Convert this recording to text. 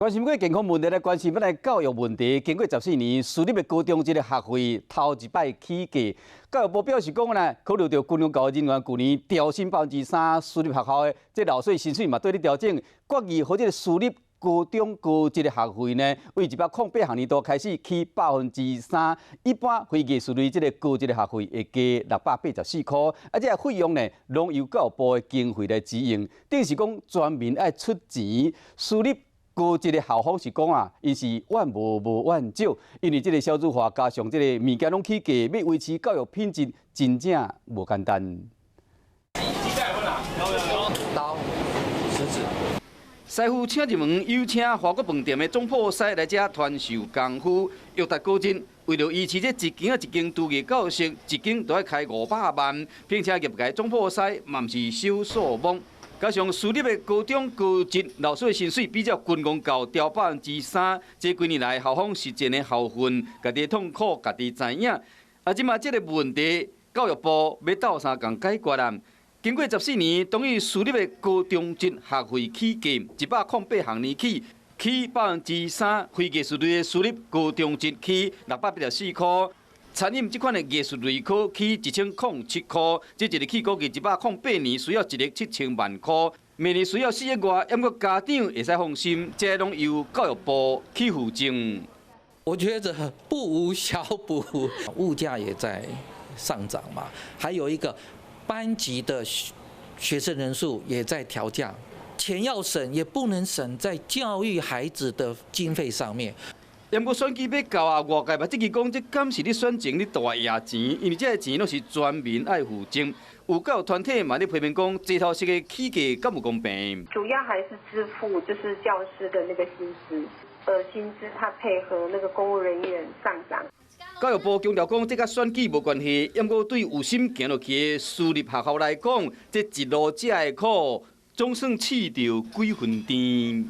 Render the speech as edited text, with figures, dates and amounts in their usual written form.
關心過健康問題，來關心欲來教育問題。經過14年，私立的高中這个學費頭一擺起價。教育部表示講呢，考慮著軍公教人員舊年調薪3%，私立學校的這老師薪水嘛綴咧調整，決議予這个私立高中高職的學費呢，對108學年度開始起3%，一般非藝術類這个高職的學費會加684塊。啊，這个費用呢，攏由教育部的經費來支應，等於是講全民愛出錢。私立高職的校方是講啊，𪜶是怨無無怨少，因為這个少子化加上這个物件攏起價，欲維持教育品質真正無簡單。刀、食指。師傅請入門，有請華國飯店的總鋪師來遮傳授功夫。育達高職為著維持這一間仔一間廚藝教室，一間都愛開500萬，並且業界總鋪師嘛毋是小數目。加上私立的高中高職老師的薪水比較軍公教調3%，這幾年來校方實踐的校訓，家己痛苦，家己知影。啊，這馬這个問題，教育部欲鬥相共解決啊！經過十四年，終於私立的高中職學費起價，108學年起起3%，非藝術類的私立高中職起684塊。餐飲這款的藝術類科起1007塊，這一个起估計108年需要1億7000萬塊，每年需要4億外，毋過家長會使放心，這攏由教育部去負責。我覺得不無小補，物價也在上漲嘛，還有一個班級的學生人數也在調降，錢要省也不能省在教育孩子的經費上面。毋過選舉欲到啊，外界嘛質疑講，這敢是咧選前咧大壓錢？因為這个錢攏是全民愛負責。有教育團體嘛咧批評講，齊頭式的起價敢有公平？主要還是支付就是教師的那個薪資，薪資它配合那個公務人員上漲。教育部強調講，這佮選舉無關係，毋過對有心行落去的私立學校來講，這一路遮的苦，總算試著幾分甜。